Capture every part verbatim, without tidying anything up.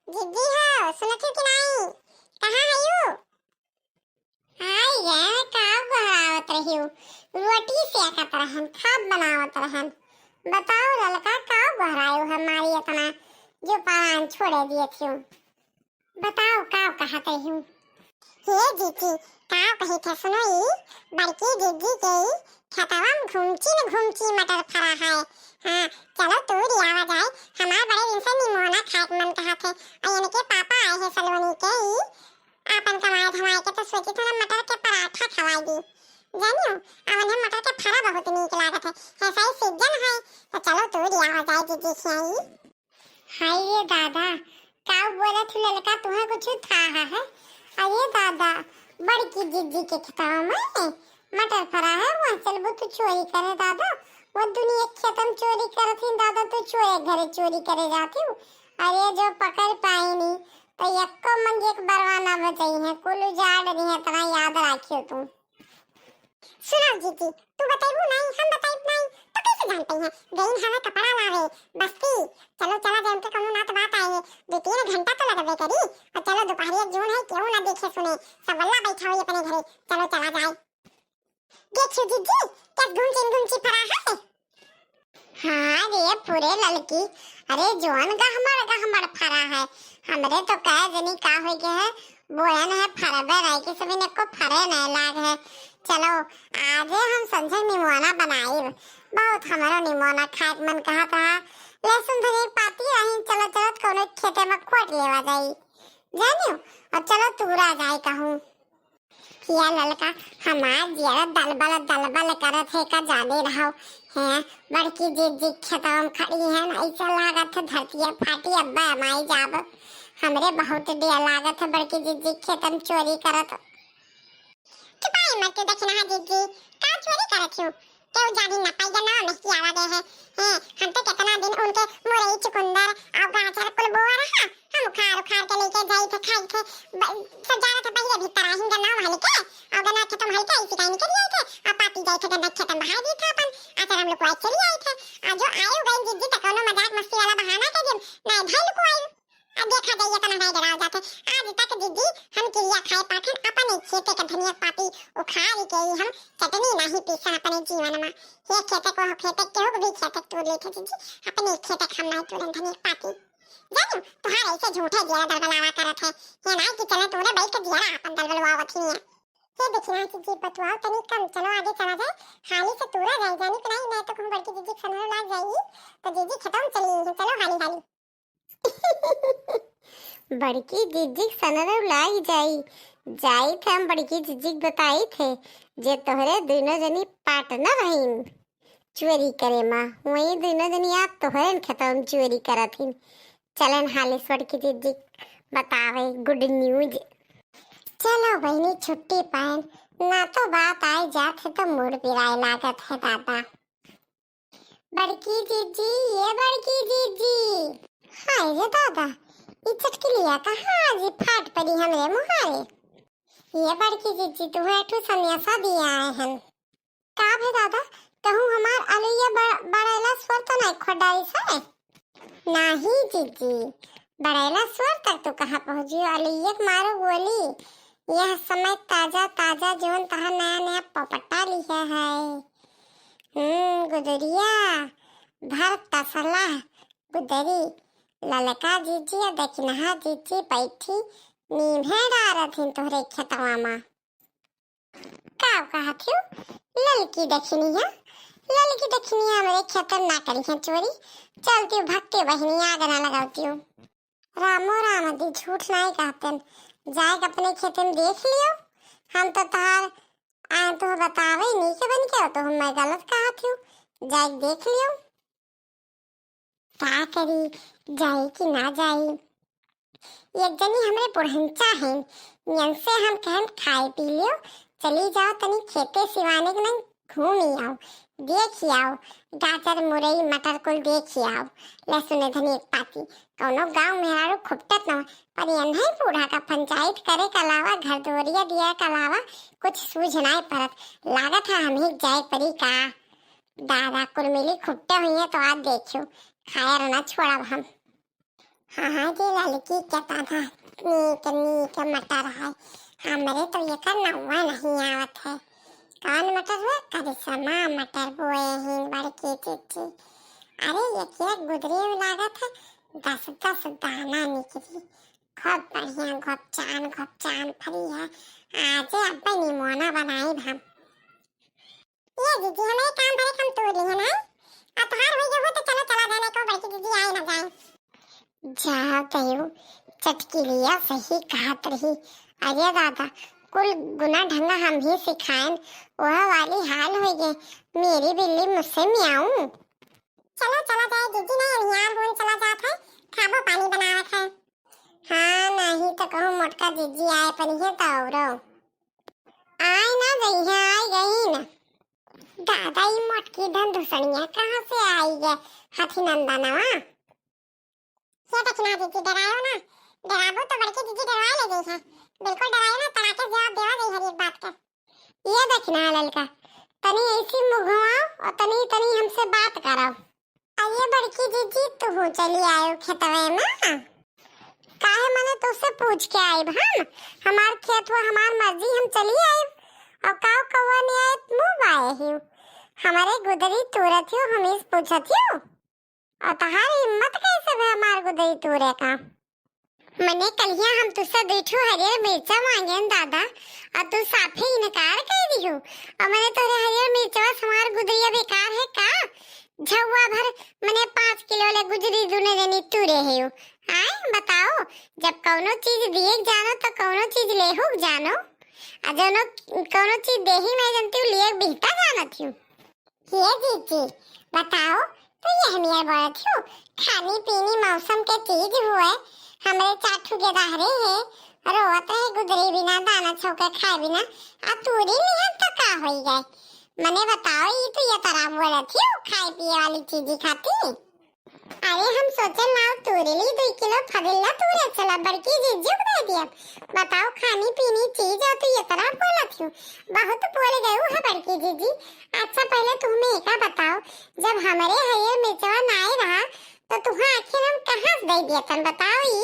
जिज्जी हो, सुनत हो कि नाई? कहाँ हयू? हाय गे, का गोहरावत रहियो? रोटी सेकत रहन, खाब बनावत रहन। बताओ ललका, का गोहरायो हमारी इतना जो परान छोड़े दिए थियो? बताओ, का कहत रहियो? हे जिज्जी, का कही थे, सुनो ई, बड़की जिज्जी के ई खेतवा में घुमची न घुमची मटर फरा है। हाँ, चलो तूरी आवा जाए, हमार बड़े दिन से निमोना खाए के मन कहत है। और इनके पापा आए हैं सलोनी के ई, आपन कमाए धमाए के, तो सोची थोड़ा मटर के पराठा खवाई दी। जानियो, अब इन्हें मटर के फरा बहुत नीक लागत है, ऐसा ही सीजन है, तो चलो तूरी आवा जाए जिज्जी खियाई। हाय रे दादा, का बोलत हूँ ललका, तुहे कुछ था है? अरे दादा, बड़की जिज्जी के खेतवा में मटर फरा है, वहाँ चलबो तू चोरी करे दादा। वो दुनिया के खेत में चोरी करत ही दादा, तू चोरे घरे चोरी करे जाती हूँ। अरे जो पकड़ पाए नी, तो यक्को मंगे एक बरवा ना बचाई है, कुल उजाड़ दी है, इतना याद राखियो तू। सुनाओ जीजी, तू बतैबू नाई, हम बताइब नाई, तो कैसे जान पइहे? गईन हवे कपड़ा लावे, बस्ती। चलो चला जाए, उनके कौनो नात बात आए, दो तीन घंटा तो लगबे करी। और चलो दोपहरिया जौन है, केहू ना देखे सुने, सब वल्ला बैठा होई अपने घरे, चलो चला जाए। देखियो जीजी, क्या घुमचिन घुमची फरा है? हाँ रे पूरे ललकी, अरे जौन गहमड़ गहमड़ फरा है, हमरे तो कह जनी का हो गया है, बोलन है फरबे नहीं कि सभी ने को फरे नहीं लाग है। चलो आज हम संझे निमोना बनाइब, बहुत हमरो निमोना खाए के मन कहत रहा। लहसुन धनिया के पाती रही, चलो चलो कोनो खेते में खोट लेवा जाई, जानियो, और चलो तूरा जाए कहूँ। किया ललका, हमार जियरा दलबल दलबल करत है, का जाने रहो। हैं, बड़की जिज्जी खेतवा में खड़ी है, ऐसा लागत है धरतिया फाटी, अब्बा माई जाब। हमरे बहुत डर लागत है बड़की जिज्जी खेतम चोरी करत। चुपाई मत तू दखिनहा जिज्जी, का चोरी करत हूँ? केहू जानी ना पाई, गनवा में कियावा दे है। हैं, हम तो कितना दिन उनके मुरई, चुकंदर और गाजर कुल बोआ रहा। हम उखाड़ उखाड़ के लेके जाई थे, खाई थे। ब-, सब जाना था पहले भीतर आई गनवा वाले के। और गनवा खेतम हल्के ऐसी कहीं निकल आई थे। और पाती जाई थे गन्ना खेतम बहाई दी था अपन। अचर हम लोग को चली आई थे। और जो आए गए जिज्जी तो कोनो मजाक मस्ती वाला बहाना के दिन नहीं भाई लोग को आई। अब देखा जाइए, इतना नहीं डराव जाते। आज तक जिज्जी हम किरिया खाए पाथन, अपने खेते के धनिया पाती उखाड़ के ही हम चटनी नहीं पीसन अपने जीवन में। ये खेते को, खेते केहू भी खेते तोड़ लेते जिज्जी, अपने खेते के हम नहीं तोड़न धनिया पाती। जानू, तुहार ऐसे झूठे जियरा दलबलावा करत है। ये नहीं कि चले तोड़े बैठ के जियरा अपन दलबलवावत ही है। ये देखिए ना जिज्जी, बतुआओ तनी कम, चलो आगे चला जाए, हाली से तोड़ा जाए, जानी कि नहीं, नहीं तो कहूँ बड़की जिज्जी के सनरो लाग जाई, तो जिज्जी खेतों में चली है, चलो हाली हाली। बड़की जिज्जी के सनरो लाग जाई। जाई थे हम बड़की जिज्जी के बताई थे जे तोहरे दुनो जनी पार्टनर हईन चोरी करे मा, वही दुनो जनी आप तोहरे खेतवा में चोरी करत हिन। चलन हाली से बड़की जिज्जी के बतावे गुड न्यूज। चलो बहनी छुट्टी पाएन, ना तो बात आए जात है तो मूड पिराए लागत है दादा। बड़की जिज्जी, ये बड़की जिज्जी। हाय रे दादा, ई चटकिलिया कहाँ आज फाट पड़ी हमरे मुहारे। ये बड़की जिज्जी, तुहे एक ठो संदेशा दिए आए हन। का भे दादा, कहूँ हमार अलैया ब-, बड़ैला स्वर तो नहीं खोट डारी से? नाही जिज्जी, बड़ैला स्वर तक तू कहाँ पहुँची, अलैया के मारो गोली। यह समय ताजा ताजा जौन तहा नया नया पपटा लिया है। हम्म, गुदरिया भर तसला गुदरी, ललका जिज्जी या दखिनहा जिज्जी बैठी नीम्हे डारत हिन तोहरे खेतवा मा। का कहत हियो? ललकी दखिनिया, ललकी दखिनिया हमरे खेतन ना करिहैं चोरी। चलती हूँ भक्के बहिनी, आग ना लगावती हूँ। रामो राम दी, झूठ नाई कहतन, जाए के अपने खेते में देख लियो। हम तो तहार आए तो बतावे नहीं के बन के, तो हम मैं गलत कहत हूँ, जाए के देख लियो। का करी, जाई कि ना जाई? एक जनी हमरे बुढ़ंचा हैं, यन से हम कहन खाए पी लियो, चली जाओ तनी खेते सिवाने के नहीं घूमी आओ, देखी आओ, गाजर मुरई मटर कुल देखी आओ, लहसुन धनिया के पाती। कौनो गाँव मेहरारू खुपटत न हो, पर यन्है बूढ़ा का पंचायत करे के अलावा, घर दुआरिया दिया के अलावा कुछ सूझ नाई परत। लागत है हमही जाए परी का। दादा कुल मिली खुट्टे हुई है तो आज देखियो, खायर ना छोड़ब हम। हाँ जी, ललकी के तना नीक नीक मटर है, हमरे तो एकर नौवा नहीं आवत है। कौन मटर हुआ? करिश्मा मटर बोए हैं बड़की जीजी। अरे, एक एक गुदरी में लागत है दस दस दाना निकली। खूब बढ़िया घोपचान घोपचान फरी है। आज अब्बे निमोना बनाई हम। ये जीजी, हमें काम भरे कम तू ली है ना? अब तोहार हुई जो हो तो चलो चला जाने को, बड़की जीजी आए ना जाए। जा गयो, चटकिलिया सही कहत रही। अरे दादा, कुल गुना ढंगा हम ही सिखाएन, वह वाली हाल हो गए। मेरी बिल्ली मुझसे म्याऊं। चलो चला जाए जीजी, नहीं अनियार बोल चला जात है, खाबो पानी बनावत है। हाँ, नहीं तो कहूँ मोटका जीजी आए पड़ी है तो औरो। आय ना गई है, आय गई ना। दादा, ई मोटकी धन धुसड़िया कहाँ से आई है? हाथी नंदनवा। ये देखना जीजी, डरायो ना। डराबू तो बड़की जीजी डरवा ले गई है। बिल्कुल डरायो ना, तड़ाके जवाब देवा गई हर एक बात का। ये देखना ललका, तनी ऐसी मुँह घुमाओ और तनी तनी हमसे बात कराओ। अये बड़की जीजी, तुहू चली आयो खेतवे में? काहे मने तुसे पूछ के आइब हम? हमार खेत हुआ, हमार मर्जी, हम चली आइब। और काव कौआ नहीं आए, मुँह बाए ही। हमारे गुदरी तूरत हो, हम इस पूछत हो। और तहार हिम्मत कैसे भे हमार गुदरी तूरे का? मने कलिया हम तुसा दुई ठो हरियर मिर्चा मांगेन दादा, और तू साफे इनकार कर दिहु। और मने तोरे हरियर मिर्चवा से हमार गुदरिया बेकार है का? झउआ भर मने पाँच किलो ले गुजरी दुने जनी तूरे है यू। आय बताओ, जब कौनो चीज दिए के जानो तो कौनो चीज लेहू के जानो। आ जौनो कौनो चीज देही में जनती हूँ, लिए के बिहता जानत हूँ। ये जीजी, बताओ, तू ये हमिया बोलत हूँ, खानी पीनी मौसम के चीज हुए, हमरे चार ठू गेदहरे है, रोवत रहे गुदरी बिना, दाना छौके खाए बिना, आ तूरी लिहन तो का होई गए? मने बताओ, ई तू ये तरह बोलत हूँ, खाए पिए वाली चीजी खाती? अरे हम सोचन लाओ तूरे लिए दुई किलो फगल्ला तूरे चला, बड़की जीजू के दे दिया। बताओ, खानी पीनी चीज हो तू ये तरह बोलत हूँ, बहुत बोल गयू है बड़की जीजी। अच्छा पहले तू हमें एका बताओ, जब हमरे हरियर मिर्चवा नाई रहा तो तुहा आखिर हम कहाँ से दे दिया तन बताओ ई?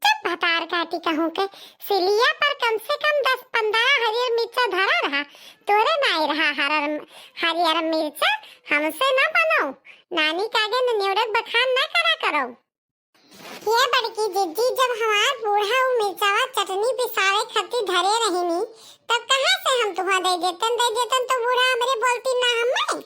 चुप भतार काटी कहूँ के, सिलिया पर कम से कम दस पन्द्रह हरियर मिर्चा धरा रहा, तोरे नाई रहा हरर, हरियर मिर्चा। हमसे ना बनो, नानी के आगे न निउरत बखान ना करा करो। ये बड़की जिज्जी, जब हमार बूढ़ा उ मिर्चावा चटनी पिसावे खातिर धरे रहनी, तब कहाँ से हम तुहा दे देतन? दे देतन तो बूढ़ा हमरे बोलती ना हमें।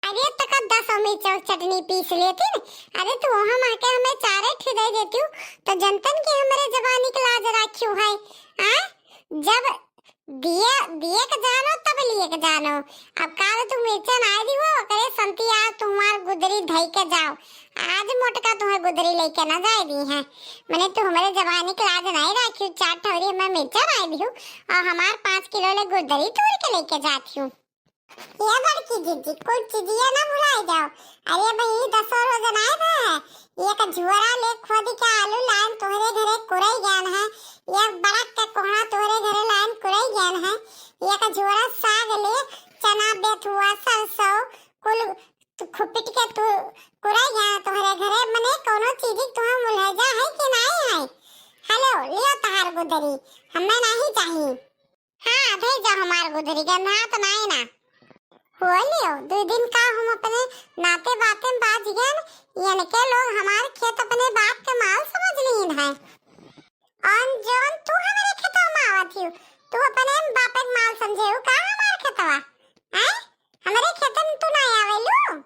अरे, तका दस मिर्चा चटनी पीस लेती न। अरे, तू हम आके हमें चारे ठे दे देती हूँ, तो जनतन की हमरे जबानी के लाज राखी है। आ? जब दिए, दिए के जानो, तब लिए के जानो। अब काल तू मिर्चा नाई दी हो, ओकरे संती आज तुम्हार गुदरी धई के जाओ। आज मोटका तुम्हें गुदरी लेके ना जाए दी है। मने तू हमरे जबानी के लाज नाई राखी, चार ठौरी हमें मिर्चा नाई दी हो, और हमार पाँच किलो ले गुदरी तोड़ के लेके जाती हूँ। ये बड़की जिज्जी, कुल चीजिया ना भुलाई जाओ। अरे भाई, दसो रोज नाई रहे। एक झोरा ले खोद के आलू लाइन तोहरे घरे कुरई ज्ञान है। एक बरक के कोहड़ा तोहरे घरे लाइन कुरई ज्ञान है। एक झोरा साग ले, चना, बेथुआ, सरसों, कुल खुपिट के तू कुरई ज्ञान तोहरे घरे। मने कोनो चीज तुहा मुलहजा है कि नाई है? हेलो, लियो तहार गुदरी, हमें नहीं चाहिए। हाँ, धई जा हमार गुदरी, गंधात नाई ना। हो लियो, दुई दिन का हम अपने नाते बाते में बाज गए, यानी के लोग हमार खेत अपने बाप के माल समझ लीन है। अन जौन तू हमरे खेतवा में आवत हियो, तू अपने बाप के माल समझे हो का हमार खेतवा? हैं? हमरे खेत में तू ना आवेलू?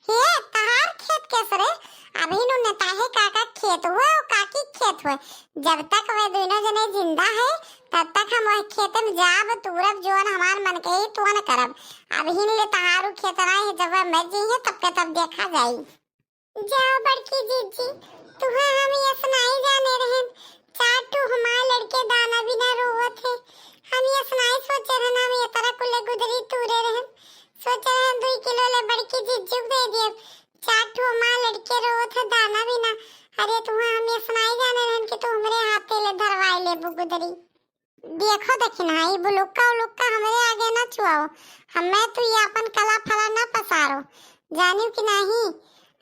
हे, तहार खेत कैसे रे? अभी नु नेताहे काका खेत हुए और काकी खेत हुए। जब तक वे दोनों जने जिंदा है, तब तक हम वह खेत में जाब, तूरब, जोन हमार मन के ही तुअन करब। अभी ले तहारू खेत रहे है, जब वह मर जाइए, तब के तब देखा जाई। जाओ बड़की जीजी, तुहे हम यस नाई जाने रहन। चार ठू हमार लड़के दाना बिना रोवत है। हम यस नाई सोचे रहन, हम ये तरह कुले गुदरी तूरे रहन। सोचे रहन दुई किलो ले बड़की जीजू के दे दियब। चार ठू हमार लड़के रोवत है दाना बिना। अरे तुहे हम यस नाई जाने रहन कि तू हमरे हाथे ले धरवाई लेबू गुदरी। देखो दखिनहा, ई बुलुक्का उलुक्का हमरे आगे ना चुआओ। हमें तू ये अपन कला फला ना पसारो, जानियो कि नहीं?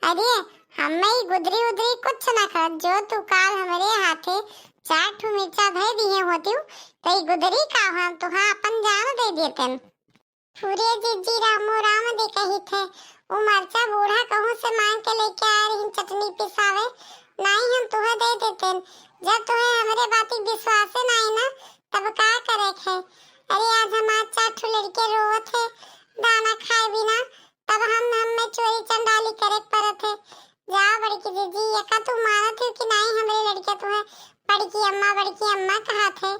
अरे, हम्मे ई गुदरी उदरी कुछ ना करत, जो तू काल हमरे हाथे चार ठो मिर्चा धइ दिहे होतिउ, त ई गुदरी का हम तुहा अपन जान दइ देतेन। पूरे जिज्जी रामो राम दे कही थे, उ मरचा बूढ़ा कहूँ से मांग के लेके आए रही चटनी पिसावे, नाहीं हम तुहे दइ देतेन। जब तुहे हमरे बाती विश्वासे नाहीं ना, तब का करे खे? अरे आज हमार चार ठो लड़के रोवत है दाना खाए बिना, तब हम, हम्मे चोरी चंडाली करे के परत है। जा बड़की जिज्जी, एका तू मानत हो कि नाहीं हमरे लड़के तुहे बड़की अम्मा, बड़की अम्मा कहत है।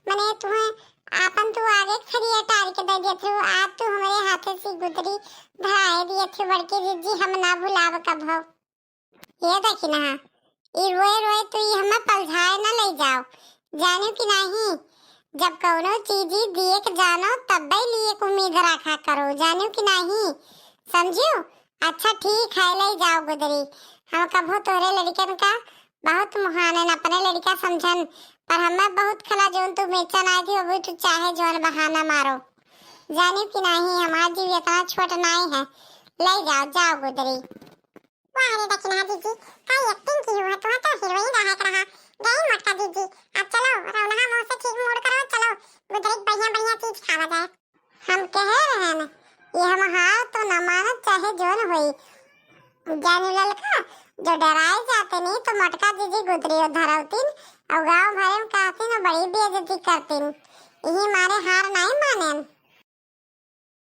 मने तुहे आपन तू आगे खड़िया टार के दइ देत हो, आज तू हमरे हाथे से गुदरी धराए दियत हो बड़की जिज्जी, हम ना भुलाब कभो। ये देखी ना, ई रोए रोए तू ई हमें पलझाए ना लइ जाओ, जानियो कि नाहीं? जब कउनो चीजी दिए के जानो तब्बे लिए के उम्मीद रखा करो, जानियो कि नाहीं? समझियो? अच्छा ठीक है, लइ जाओ गुदरी। हम कभो तोहरे लड़िकन का बहुत मुहानन, अपने लड़िका समझन, पर हमें बहुत खला जौन तू बेचन आए थी, अभी तू चाहे जौन बहाना मारो, जानियो कि नाहीं? हमार जीव इतना छोट नाहीं है। लइ जाओ, जाओ गुदरी। वाह रे दक्षिणा जीजी, का एक्टिंग की हुआ, तुहा तो हीरोइन रहे के रहा। गई मोटका जीजी, अब चलो रौनहा मुंह से ठीक मूड करो, चलो गुदरी बढ़िया बढ़िया चीज खावा जाए। हम कहे रहन, ये हम हार तो ना मानत चाहे जौन होई। जाने ललका, जो डराए जाते नहीं तो मोटका जीजी गुदरी धरौतीन और गांव भरे में कहतीन और बड़ी बेइज्जती करतीन। यही मारे हार नहीं मानेन।